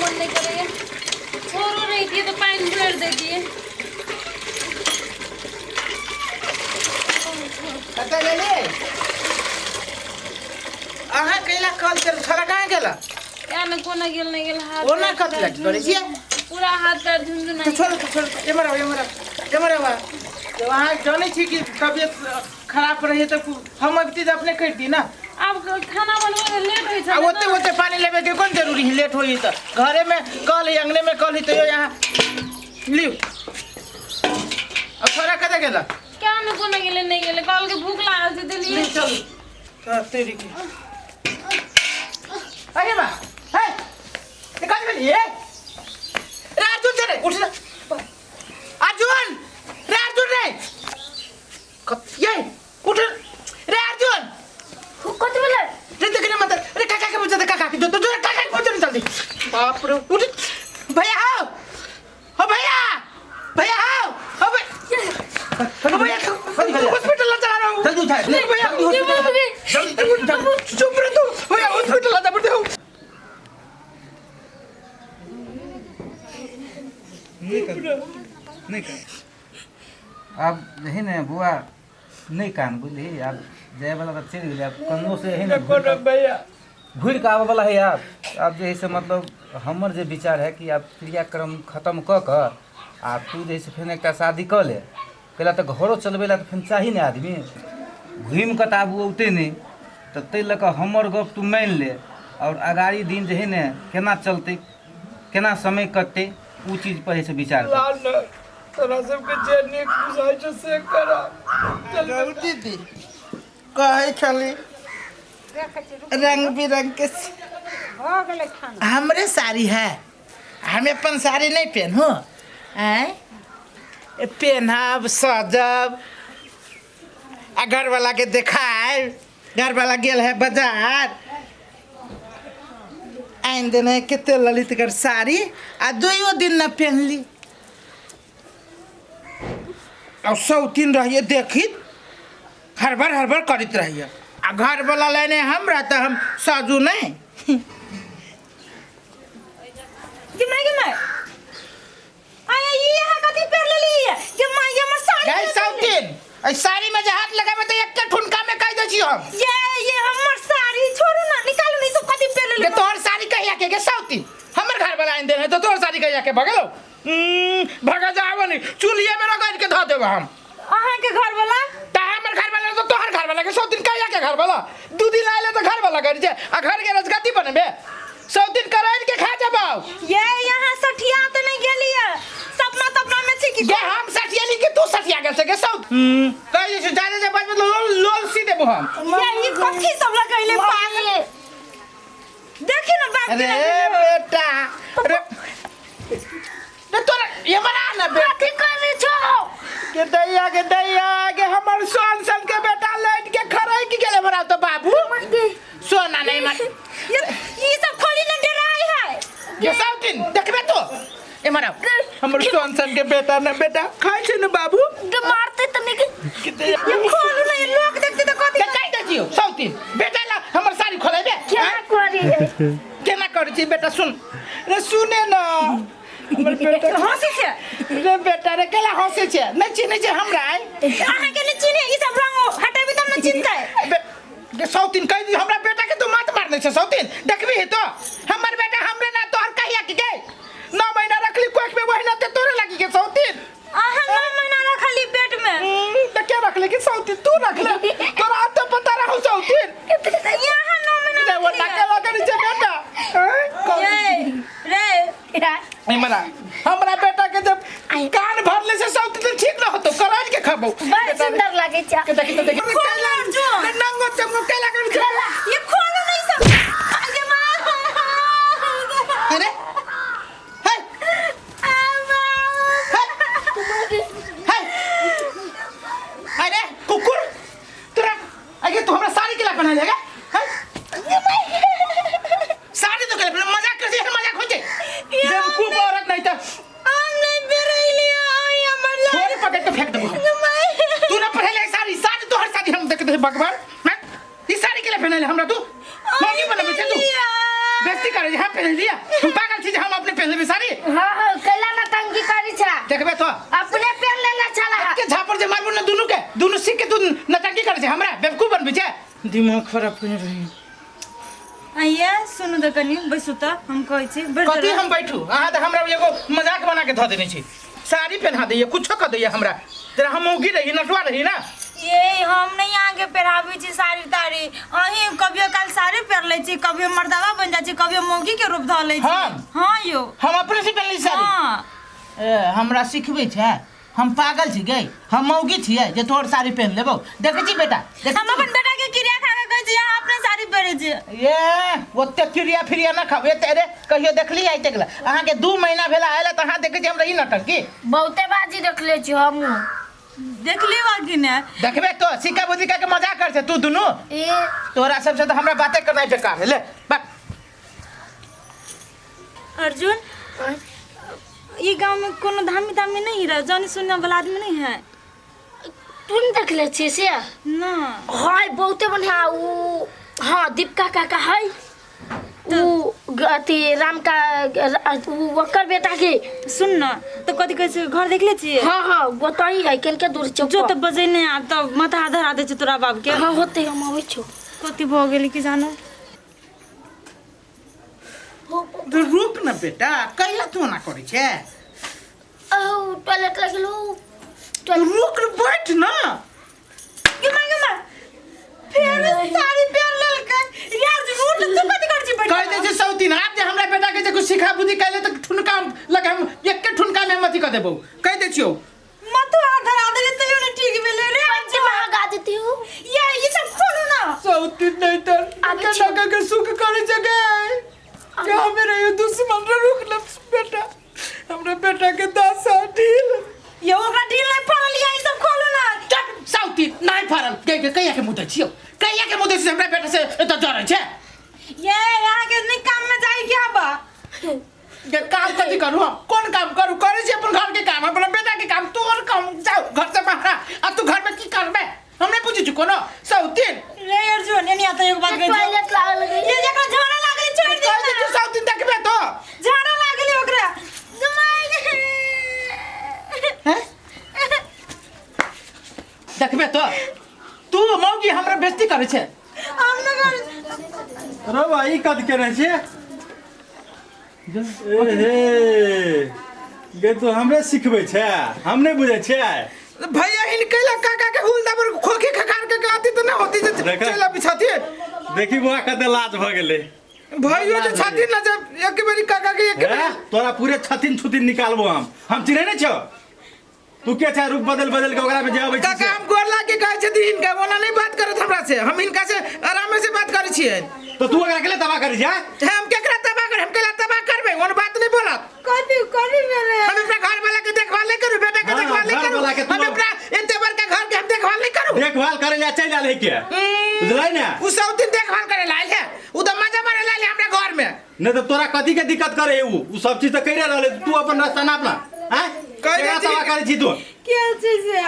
मन नहि करैया। छोरो रहितियै तऽ पानि भरि दैतियै। कतऽ गेली अहाँ? कैला कल चल छोरा कहाँ गेला? या ने कोना गेल नहि गेल हाथ। ओना कथी लग करै छियै? पूरा हाथ पैर झुनझुना। तो छोड़, तो छोड़, एमहर आउ, एमहर आउ, एमहर आउ। जब अहाँ जानै छी कि तबियत खराब रही तऽ हम अबिती तऽ अपने करिती ने। आब खाना बनबै मे लेट होइ आ छलै। ओते ओते पानी लेबे के कोन जरूरी है? लेट होई तऽ घरे में कल है, अंगने में कल है, तैयो यहाँ लिउ। अब छोरा कतऽ गेला? क्या ने कोना गेलै नहि गेलै, कहलकै भूख लागल छै, देलियै। ले चल तऽ तेरी के। अरे बा हे, ये कहाँ गेली? ए रे अर्जुन, दे रे, उठ जा अर्जुन, रे अर्जुन, रे ये उठ रे अर्जुन। कथी भेलै? रे देख रे, मत रे, काका के पूछे, काका के जो तो काका के पूछे जल्दी। बाप रे, उठ भैया, आओ हो भैया, भैया आओ हो भैया, हो भैया, हॉस्पिटल ला चला रहा हूँ। जल्दी उठा। नहीं भैया, जल्दी। चुप रे तू। भैया, हॉस्पिटल ला जा पड़ते हो। नहि कान आब यही ने बुआ, नहि कान, बुझली? आब जायवला तऽ चलि गेलै, आब कन्नो से यही ने घुरि कऽ आबऽवला है। आब आब जे है से मतलब हमर जे विचार है कि आब क्रियाक्रम खतम कऽ कऽ आ तू जे है से फेर एकटा शादी कऽ ले। कैला तऽ घरो चलबै लए तऽ फेर चाही ने आदमी। घुमि कऽ तऽ आब ओ औतै नहि, तऽ ताहि लऽ कऽ हमर गप तू मानि ले आओर अगाड़ी दिन जे है ने केना चलतै, केना समय कटतै, ओ चीज पर है से विचार कर। लाल न, तोरा सबके जे नीक बुझाइ छौ से करा। चल। दीदी कहै छली रंग बिरंग के भऽ गेलै खाना। हमरे साड़ी है, हम अपन साड़ी नहीं पहनू? आँय, पेनहब, सजब आ घरवाला के देखायब। घरवाला गेल है बाजार, आनि देने है कते ललितगर साड़ी आ दुइयो दिन न पहनली। और सौतीन रहिए देखित हड़बड़ हड़बड़ करैत रहिए आ घरवाला लेने हमरा तऽ हम सजू नहीं। गे माय, गे माय, आया ई अहाँ कथी पहिर लेलियै? गे माय, ये हमर साड़ी। गई सौतीन, एहि साड़ी में जे हाथ लगाबे तऽ एके ठुनका में कहि दै छी हम। ये हमर साड़ी छोड़ू ना, निकालू ना, ई सब कथी पहिर गे लेलियै? तोहर साड़ी कहिया के? गे सौतीन, हमर घर वाला आनि देने तो तोहर साड़ी कहिया के भगलो? भगा जाबो नहीं, चूल्हिए में रगड़ के धऽ देबो हम। अहाँ के घर वाला? ता हमर घर वाला तो तोहर घर वाला के सौतीन कहिया के घर वाला? 2 दिन आइले तऽ घर वाला कर छै आ घर के रजगति बनबे सौतीन कराइल के खा जबाउ। ये यहाँ सठिया तऽ नहीं गेलियै? सपना तपना में छी की? गे हम सठियाली के तू सठिया गेल छै? गे सौत कहि छै जाने जे बाजबै लोल लोल सी देबो हम। ये ई कथी सब लगैले पागल? देखी ना बाप। अरे बेटा रे, रे तोरा ये बना ना बेटा। कथी करै छौ? के दैया, के दैया, के हमर सोन सन के बेटा लैट के खड़क गेले। बड़ा तो बाबू सोना नहीं मत। ये ई सब खोली ना, डराई है। ये सौतीन देखबे तो, एमहर आउ। हमर सोन सन के बेटा ने बेटा खाइ छै ने बाबू। के मारते त नहीं के ये खोलू ना, ये लोग देखते त कथी? के कहि दै छियौ सौतीन, बेटा ला हमर साड़ी खोलेबे? क्या करी है? केना करै छी बेटा? सुन रे, सुने ना हमर बेटा। हंसी छै। रे बेटा रे, केला हंसै छै? नहि चिन्है छै हमरा आइ? अहाँ के नहीं चिन्हे, ई सब रंग हटेबी तब न चिन्हतै। गे सौतीन, कहि दी हमरा बेटा के तू मत मारने छै। सौतीन देखबी तो हमर बेटा हमरे ना तोहर कहिया के गई? 9 महीना रखली कोख में, वही ना ते तोरे लगी के सौतीन। अहाँ 9 महीना रखली पेट में? त के रखले कि सौतीन? तू रखले, तोरा तो पता रहू सौतीन। यहाँ 9 महीना रे वो नाका लगा छै बेटा हैं? ये रे। नहीं मरा हमरा बेटा के जब कान भरले से सौतीन तो ठीक न होतो, कराज के खाबो। बड़ सुंदर लगे छै। के देखी तो देखी। खोल अर्जुन। नंगो चंगो केला कर छै। ये खोलो नहीं सब, आगे माँ। अरे हे हे, अरे कुकुर, तोरा अगे तू हमरा साड़ी के ला पहना लेगा हैं? साड़ी तो के मजाक कर दे, मजाक हो जाए। बेवकूफ औरत नहीं तो। हम नहीं बेरैली आई हमर। थोड़ी पकड़ के फेंक देबो। तू ना पहले साड़ी, साड़ी तोहर साड़ी हम देख दे भगवान हैं? ई साड़ी के लिए पहने ले हमरा तू? मम्मी बनबे छै तू? बेइज्जती करे जे हम पहन लिया हम पागल छी जे हम अपने पहन लेबै साड़ी हाँ हाँ कैला नौटंकी करी छा देखबे तो अपने पहन लेना छला के झापर जे मारबो न दुनू के दुनू सीख के तू नौटंकी करे छै हमरा बेवकूफ बनबै छै दिमाग खराब केने रही आइए सुनू तऽ कनि बैसू तऽ हम कहै छी बैठ कथी जाउ। हम बैठू अहाँ तऽ हमरा एगो मजाक बना के धऽ देने छी साड़ी पहना दैया कुछो कऽ दैया हमरा तेरा हम मौगी रही नटुआ रही ना ये हम नहीं अहाँके पहिराबै छी साड़ी ताड़ी अहीं कभियो काल साड़ी पहिर लै छी कभियो मर्दावा बनि जाइ छी कभियो मौगी के रूप धऽ लै छी हम? हाँ यौ हम अपने से पहनली साड़ी हाँ ए, हमरा सिखबै छै हम पागल छी गई हम मौगी छियै जे तोहर साड़ी पहन लेबौ देखै छी बेटा देखै हम अपन बेटा के क्रिया खा के कहै छी अहाँ अपने साड़ी पहिरै छी ये ओते क्रिया फिरिया ना खाओ एते अरे कहियो देखली आइ तक ला अहाँके 2 महीना भेला आयल तऽ अहाँ देखै छी हमरा ई नाटक की बहुते बाजी देखले छी हमहूँ देखली बा कि ने देखबे तो सिक्का बुद्धि के मजाक कर छै तू दुनू ए तोरा सबसे तऽ हमरा बाते करनाइ बेकार है ले बात अर्जुन ई गांव में कोनो धामी तामी नहीं रह जानी सुनने वाला आदमी नहीं है तू नहीं देखले छी से ना है बहुते बढ़िया उ हाँ दीपका काका है उ अथी राम का उ ओकर बेटा के सुन न तो कथी कहै छै घर देखले छियै हाँ हाँ ओतही है केनके दूर चौक जो पर। तऽ बजै नहि आ तब माथा धरा दै छै तोरा बाप के हाँ होते हम अबै छौ कथी भऽ गेलै कि जानो तू रुक न बेटा कैला तू ओना करै छै औ टॉयलेट लगलो तू रुक न बैठ न गे माय गे माय फेर साड़ी पहिर लेलकै यार रूट तू कथी करै छी बैठ कह दे छै सौतीन आब जे हमरा बेटा के जे कुछ सिखा बुद्धि कैले तऽ ठुनका लगे हम एके ठुनका में हम अथी कऽ देबौ कह दे छियौ माथो हाथ धरा देले तैयो नहि ठीक भेलै रे पंच महगा देती हूँ ये ई सब खोलू ना सौतीन नहीं तर आबै के छी। लगा के सुख करे जगह के हमें रहियो दुश्मन रे रुक ले बेटा हमरा बेटा के दासा ढील ये ओकरा ढील नहि पड़ल ये ई सब खोलू ना चट सौतीन नहि फरल के के कहिया के मुँह दै छियौ कहिया के मुँह दै छियौ हमरा बेटा से एतऽ जरै छै ये यहाँ के नहीं काम में जाई के हबा जे काम कथी करू हम कोन काम करू करै छी अपन घर के काम अपन बेटा के काम तोहर काम जाओ घर से बाहर आ आ तू घर में की करबे हम नहीं पूछै छी कोनो सौतीन रे अर्जुन एनी आता एगो बात कह टॉयलेट लागल ये जकरा झाड़ा लागलै छोड़ दे कह दे छियौ सौतीन देखबे तो झाड़ा लागलै ओकरा हैं देखबे तो तू मौगी हमरा बेइज्जती करै छै हम न कर रे भाई कद केने छियै ए हे गे तू हमरे सिखबै छै हम नहि बुझै छियै भैया हिन कैला काका के हुल दाबर खोखी खखार के गाती त ना होती जे देखा। चला बिछाती देखी बुआ कते लाज भऽ गेलै भैयो जे छथिन ना जब एक बेरी काका के एक हे, बेरी तोरा पूरे छथिन छुथिन निकालबो हम चिन्है नहि छौ तू के छै रूप बदल बदल के ओकरा में जे अबै छै काका हम गोर लाग के कहै छथिन हिनका ओना नहीं बात करत हमरा से हम हिनका से आराम से बात करै छियै तो तू ओकरा के लिए तबाह करै छै हम केकरा तबाह कर हम केला तबाह करबै ओन बात नहीं बोलत कथी कथी भेलै हम अपना घर वाला के देखभाल नहीं करू बेटा के हाँ, देखभाल नहीं घर करू वाला के तू- हम अपना एते बड़का घर के हम देखभाल नहीं करू देखभाल करे ले चलि आयल है के बुझलै ने उ सब दिन देखभाल करे लायल है उ त मजा मारे लायल है हमरा घर में नहीं तो तोरा कथी के दिक्कत करे उ उ सब चीज तो करे रहले तू अपन रास्ता नाप ना आय कहि दै केकरा छी। तबाह करै छी तू के चीज है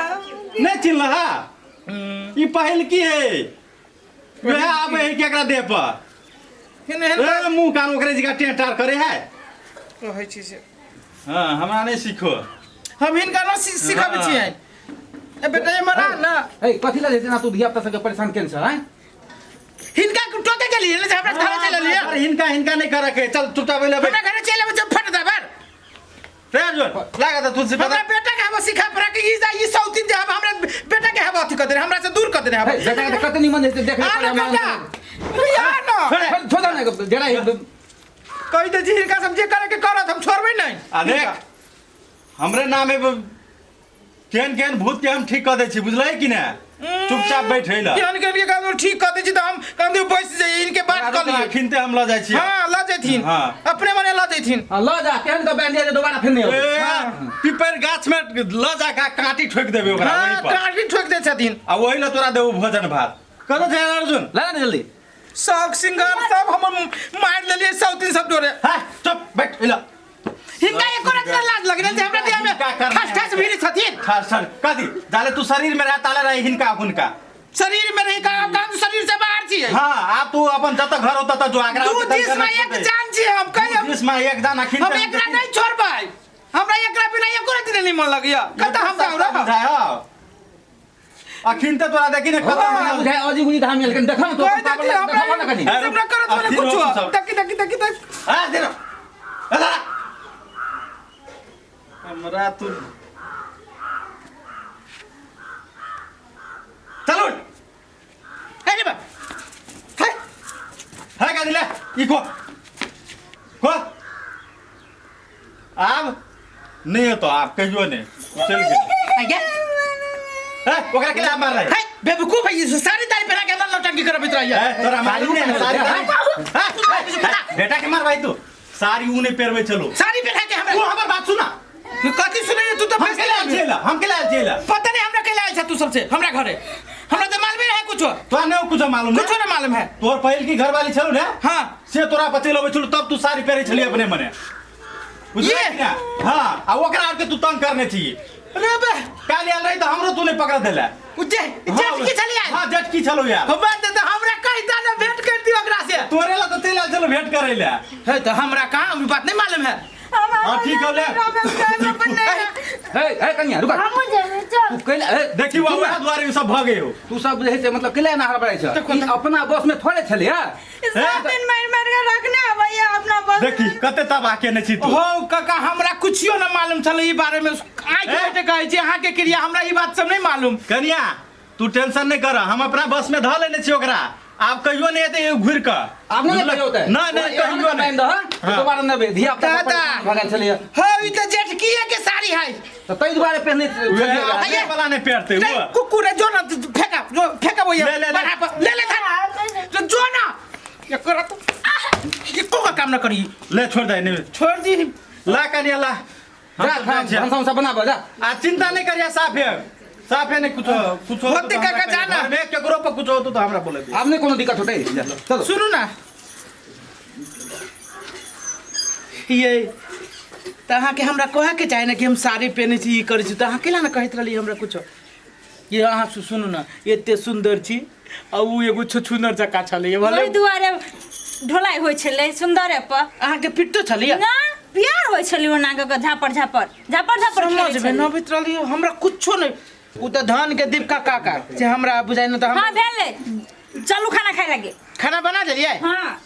नहीं चिन्हल हा ई पहिल की है वएह आबै है केकरा देह पर हेन हेन ए, मुंह कान ओकरे जगह टेंटार करे है कहै छी से हाँ हमरा नहीं सीखो हम हिनका न सिखाबै हाँ। छियै ए बेटा ये मरा ना ए कथी ला जेना तू धिया पुता सबके परेशान केने छ हैं हिनका टोके के लिए ने हमरा घरे चलि एलियै अरे हिनका हिनका नहीं करे के चल चुपचाप ले हमरा घरे चलि आबै जब फट देबर रे अर्जुन लागत है तुलसी हमरा बेटा के हम सिखा पड़ा के ई जा ई सौतीन जे हम हमरा बेटा के हम अथी कर देने हमरा से दूर कर देने हम हे बेटा के कते निमन हेतै देख आ ना बेटा आ ना छोड़ दे ना जरा कहि दे छी हिनका सब जे करे के करत हम छोड़बै नहीं आ देख हमरे नाम है केहन केहन भूत के हम ठीक कऽ दै छी बुझलै कि ने चुपचाप बैठ रही केहन केहन के काम ठीक कर दै छी तऽ हम काम दे बैस जाइए इनके बात कर लिए अखिनते हम लऽ जाइ छी हाँ लऽ जैथिन हाँ। अपने मने लऽ जैथिन हाँ, लऽ जा केहन के बांधि जे दोबारा फेर नहि ए, अबै पिपर गाछ में लऽ जा कऽ काँटी ठोकि देबै ओकरा हाँ वहीं पर काटी ठोक दै छथिन आ ओहि लए तोरा देबो भोजन भात कतऽ छै अर्जुन लगा ने जल्दी शौक सिंगार सब हम मारि लेलियै सौतीन सब जोरे हाँ चुप बैठ एला हिनका एको रत्ती ना लाज लगलै जे हमरा देह में हिनका करना ठस ठस भीड़ छथिन ठस ठस कथी जाले तू शरीर में रह ताले रहे हिनका हुनका शरीर में रही काम काम शरीर से बाहर छी छी। हां, आप तू अपन जत घर होता त जो आगरा दू जिस्म एक जान छी हम, कहि हम जिस्म एक जान अखिन हम एकरा नहीं छोड़बै। हमरा एकरा बिना एको रति नहीं मन लगैया। कत हम जाऊ रह बुझाय अखिन त तोरा देखी ने खत्म हमरा बुझाय अजी गुजी धाम लेकिन देखा तो कहि देती हमरा देखा ना कनी। हमरा करत बोले अखिन कुछो। हो सब। तकी तकी तकी तक हां दे हमरा तू चल उठ। अरे बा है है का दिले ई को को आब नहीं तो आप कहियो नहीं चल गेल। आज्ञा ए ओकरा के मार रहे है बेवकूफ है, ये सारी तारी पहना के अंदर नौटंकी करबैत रहैया। ए तोरा मारी ने सारी तारी बेटा के मार भाई तू सारी ऊ नहीं पेरबै चलो सारी पहना के हमरा तू हमर बात सुना। कथी सुनैया तू? तो हम के लाल चेला, हम के लाल चेला पता नहीं हमरा के लाल छ तू सबसे। हमरा घरे हमरा तो मालूम है कुछो। तोरा नहीं कुछो मालूम? कुछो नहीं मालूम है। तोर पहिल की घरवाली छलू ने? हां। से तोरा पचेल अबै छलू तब तू साड़ी पहिरै छली अपने मने, बुझलियै ये? कि ना? हां, आ ओकरा आर के तू तंग करने छी। अरे बे काल्हि आयल रही तऽ हमरो तू नहीं पकड़ देले। उ जे जेठ की छली आयल? हां, जेठ की छलू यार। हम बात तऽ हमरा कहिता ना भेंट कर दियो ओकरा से। तोरे ला तऽ चलि आयल छलू भेंट करै ला। है तऽ हमरा कहाँ ई बात नहीं मालूम है। हां ठीक होले। हे हे कन्या रुक। हमहूँ जेबै चल। तू कैला हे देखी वो हमरा दुआरे ई सब भऽ गेल। तू सब जे है से मतलब कैला ना हड़बड़ाइ छ? ई अपना बस में थोड़े छलै हा। सब दिन मार मार के रखने अबैया अपना बस। देखी कते तबाह केने छी तू। हो काका हमरा कुछियो ना मालूम छलै ई बारे में। आइ के बेटे कहै छी अहाँ के क्रिया, हमरा ई बात सब नहीं मालूम। कन्या तू टेंशन नहीं कर, हम अपना बस में धऽ लेने छी ओकरा। आब कहियो नहीं एतै घुरि कऽ। आब नहीं कहियो होतै। नहीं नहीं कहियो नहीं। नहीं दोबारा न बे धिया पुता दादा। भगल छलै हो ई तऽ जेठकीए के साड़ी है। तऽ ताहि दुआरे पहिने छलियै। अपने वाला नहीं पेरते नहीं वो। कुकुर है, जो ना फेंका, जो फेंका वो ये ले, ले, ले। बढ़ा पर, ले ले धर। जो जो ना ये करा तो एको का काम ना करी। ले छोड़ दे नहीं। छोड़ दी। ला कन्या ला। जा खा भनसा उनसा बनाबऽ जा। आ चिंता नहीं करिया, साफ है साफ है नहीं कुछ कुछ होते काका जाना। मैं केकरो पर कुछ होतो तो हमरा बोले दे। आब नहीं कोनो दिक्कत होतै, चलो। सुनू ना ये तऽ अहाँके हमरा कहऽ के चाही ने कि हम साड़ी पहिनै छी ई करै छी, तऽ अहाँ केना ने कहैत रहलियै हमरा कुछो? ये अहाँ सुनू ना, एते सुन्दर छी आ उ एगो छुछुनर जकाँ छलै भले। ओहि दुआरे ढोलाई होइ छलै सुन्दरे पर। अहाँके पिटतो छलैया ना? प्यार होइ छलै ओना कऽ कऽ झापर झापर झापर झापर खेलै समझ में छलै। न अबैत रहलियै हमरा कुछो नहि। उ तऽ धन के दीपका काका से हमरा बुझाइ न तऽ हम हाँ भेलै, चलू खाना खाइ लागे। खाना बना देलियै? हाँ।